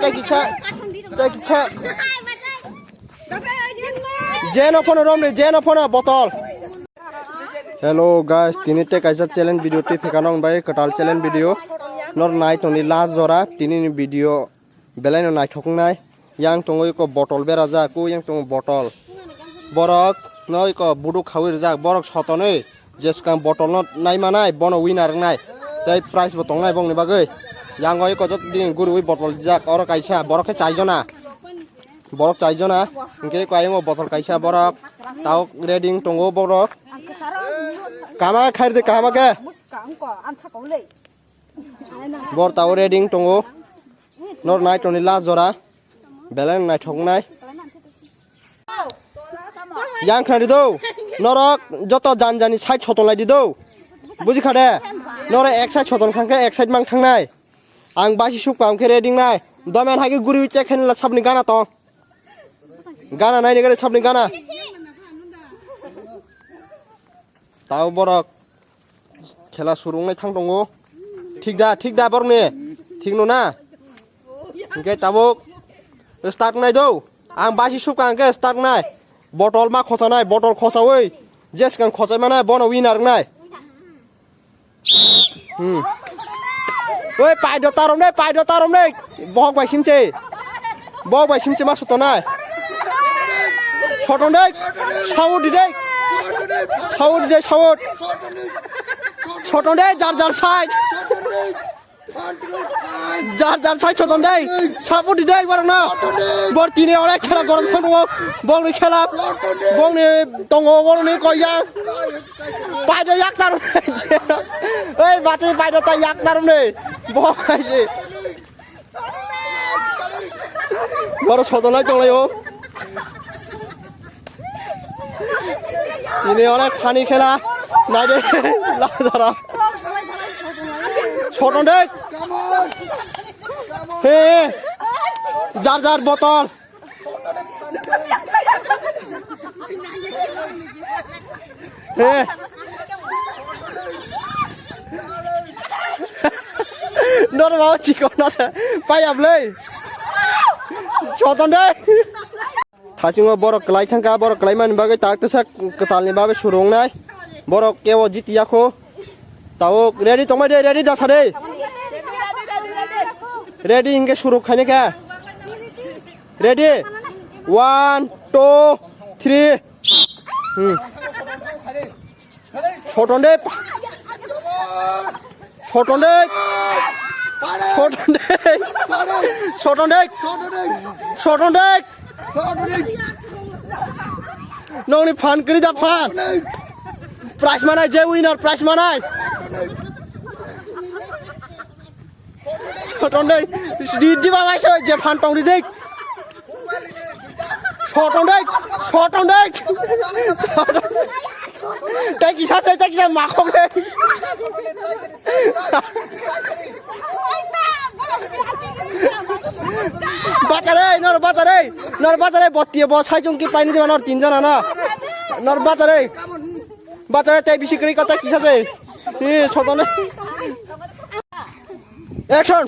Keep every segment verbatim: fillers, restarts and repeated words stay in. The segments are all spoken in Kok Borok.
Tei kisa, tei kisa. Jeno phone romni, jeno phone botol. Hello guys, tini te kaisa challenge video twi phikano bai kwtal challenge video. Nor nai tongni last jora tini ni video. Belai no naithok wngnai. Yang tongo eko botol berajak, o yang tongo botol. Borok no eko buduk khaui rijak, borok sotonwi jeskang botol no naimanai, bono winner wngnai. Tei prize bo tongnai bongni bagwi. Yang o eko joto din guriui botol dijak, oro kaisa, borok khe chaijona. Borok chaijona, hingke eko ayang o botol kaisa borok. Tao ready wng tongo borok. Kama khairdi kahama khe. Bor tao ready wng tongo. Nor nai tongni last jora. Belai naithok wngnai. Yang khnari do. Norok joto jan jani side soton lai di do. Buji kha de. Norok ek side soton khang khe ek side mang thangnai. Ang basi suk pam khe ready wngnai. Domen hai khe guri chek khen la sabni gana tong. Gana nai ni gari sabni gana. Tao borok khela suru wngnai thang tongo. Thik da, thik da borokni? Thik no na? Hingke tabuk start nai do. Ang basi suk ang khe start nai. Botol ma khosa nai, botol khosa oi. Jeskang khosai manai, bono winner nai. Hmm. Oi, paido tarom nei, paido tarom nei. Bohok bai simse. Bohok bai simse ma sotonai. Soton dei. Saut di dei. Saut di dei, saut. Soton dei, jar jar side. Jar jar side soton dei. Saut di dei, borok no. Bor tini ore khela gorom thang tongo. Bor ni khela. Bor ni tongo, bor ni koya. Paido yaktar. Ei, bati paido ta yaktar ne. Bo kaise. Boro sodonai tonglaio. Ini ore khani khela. Naide. Lazara. Sodon de. He. Jar jar botol. He. Nor mau chikon na sa. Payap lei. Soton dei. Thasingo borok kwlai thangkha, borok kwlai mani bagwi tak tesa kwtalni bagwi surungnai. Borok kebo jiti yakho. Tao ready tongbai de, ready dasa de. Ready hingke suruk khaini kha. Ready? One, two, three. Hmm. Soton de. Soton de. Soton de. Soton de. Soton de. Nongni fan kri da fan. Prize manai je winner prize manai. Soton dei, di, di ba bai so je phan tong di dei. Soton dei, soton dei. Tei kisa se, tei kisa makhok dei. Bacha dei, nor bacha dei, nor bacha dei, botti bo sai jong ki paini de nor tin jona na. Nor bacha dei. Bacha dei tei bisi kri kota kisa se. Ni soton dei. Action!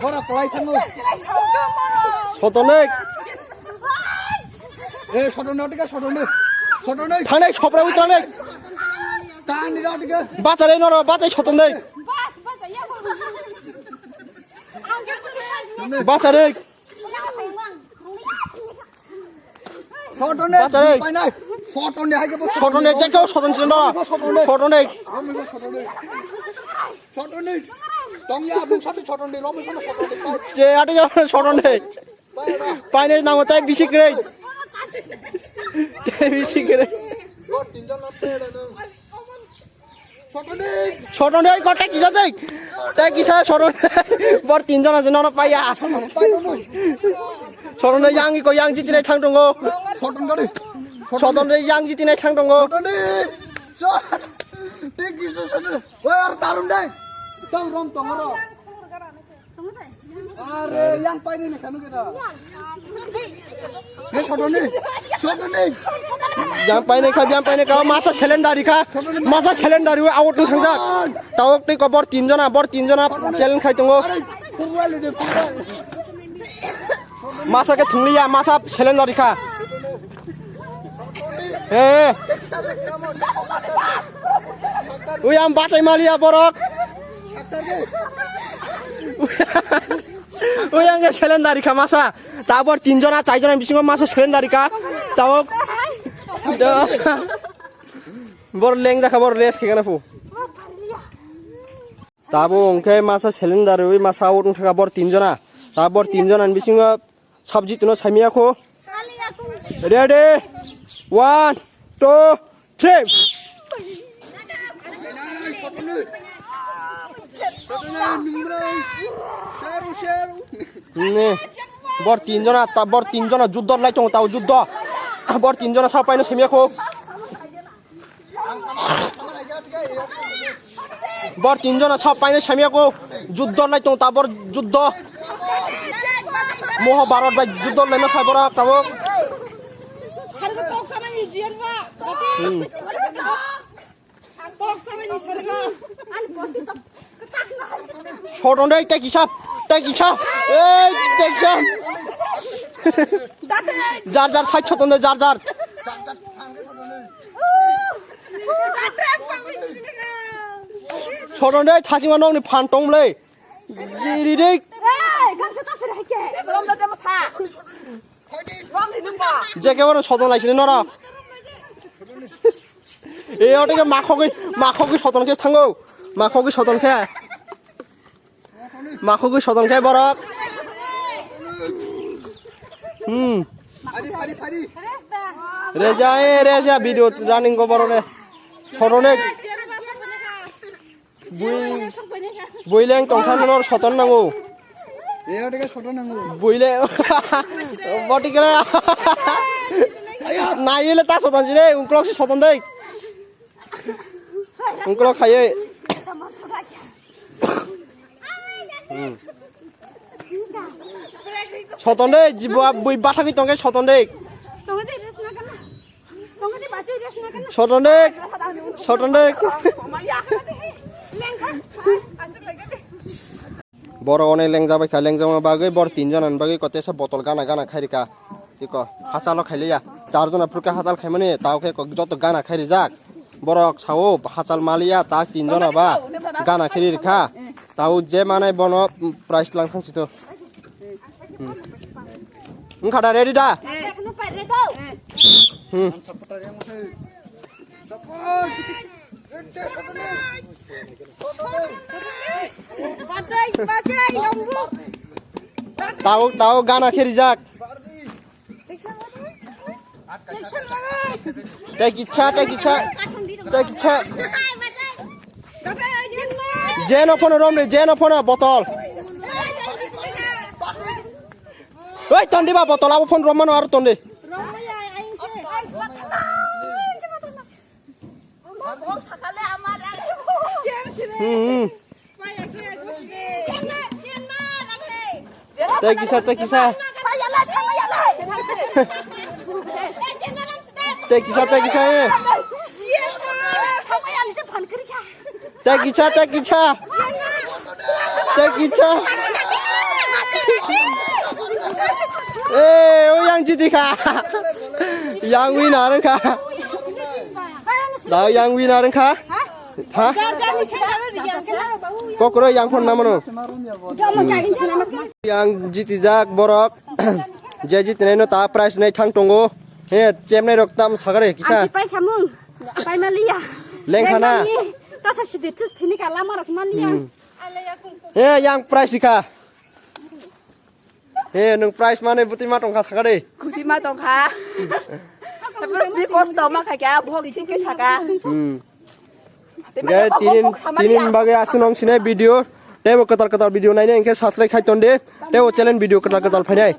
Ora, play thango. Soton dei. Eh, soton dei, tika soton dei. Soton dei. Thanai sopra wi thanai. Tani da tika. Bacha dei noro, bacha soton dei. Bacha dei. Soton de, Bacha dei. Pai nai. Soton de, hai ke bo Soton dei, jekau soton sino. Soton de. Soton dei. Soton de. Soton de. Tong ya, abung soton, soton de, romi soton, soton de. Je, ate ya, soton dei. Pai nai. Pai nai, nang tai bisi kre. Tai bisi kre. Bo tin jon na pai nai. Soton dei, kote kisa jai. Tei kisa soton. Bor tin jona je nono paiya. Soton dei yang iko yang jiti nai thang tongo. Soton dei. Soton dei yang jiti nai thang tongo. Soton dei. So-, tei kisa soton. Oi, ar tarum dei. Tang rom tong ro. Are, yang paini ni kanu kita. Yang. Yang paine kha, yang paine kha, masa selendari kha, masa selendari out thang jak. Tawok tei kobor tin jona, bor tin jona challenge khai tongo. Masa ke thungliya, masa selendari kha. He. Ui, ang bachai maliya borok. Ui, ang selendari kha masa. Tabor tin jona, char jona bisingo masa selendari kha. Tabok. Bor leng jakha, bor rest khe kana pu. Tabo hwnkhe masa selendari ui masa out wng thaka bor tin jona. Tabor tin jona ni bisingo sabji tuno samia kho. Ready? One, two, three. Ne. Bor tin jona, ta bor tin jona juddo lai tongo, tao juddo. Bor tin jona sa paino samia kho. Bor tin jona sa paino samia kho. Juddo lai tong ta bor juddo. Moho Bharat bai juddo lai ma khai bora tabo. Hmm. Soton dei, tei kisa, tei kisa. Ei, tei kisa. Jar jar side soton dei, jar jar. Soton dei, thasima nokni phan tong le. Ri, ri, ri. Jeke bono soton laisini noro. E, o teke makhogwi, makhogwi soton khe thango. Makhogwi soton khe. Makhogwi soton khe borok. Hmm. Reja, e, reja, video running go borok re. Soton e. Bui, bui leng tongsa nor soton nango. Eya teke soton nango. Bui le, boti kele. Nai le ta soton jine, ungklok si soton dei. Ungklok khaye. Hmm. Soton dei, jibo bui bathagwi tongke soton dei. Soton dek, soton dek. Borok onek lengjak bai kha, lengjak bagwi bor tin jona ni bagwi kotesa botol gana gana khai rika. Iko hachalo khai liya. Char jona phuru khe hachal khai mani, tao khe joto gana khai rijak. Borok sao hachal maliya, ta tin jona ba gana khai rikha. Tao je manai bono price lang thang sito. Hmm. Wngkha da, ready da? Hmm. Tao, tao gana khe rijak. Tei kicha, tei kicha, tei kicha. Jeno phone rom de, jeno phone botol. Oi, tondi ba botol, abo phone rom mano aro tondi. Hmm, hmm. Tei kisa, tei kisa. Tei kisa, tei kisa, eh. Tei kisa, tei kisa. Tei kisa. Eh, o yang jiti kha. Yang winner wngkha. Da yang winner wngkha. Ha? Kokro yang phone namano. Yang jiti jak borok. Je jiti nai no ta prize nai thang tongo. He chemnai rok tam sagare kisa. Ang si pai khamung. Pai maliya. Lengkhana. Lengkhani. Tasa sidi thus thini ka lama rok maliya. Hmm. He yang prize rikha. He nwng prize mane bwtwi ma tongkha saka de. Khusi ma tongkha. Bini kosto ma kha kya, bhok thik khe saka. Hmm. Tei Ge mane tinin, bhok khamani tinin ya. Bagwi aswk nong sinai video. Tei bo kwtal kwtal video naina hwnkhe subscribe khai ton de. Tei bo channel video kwtal kwtal phainai.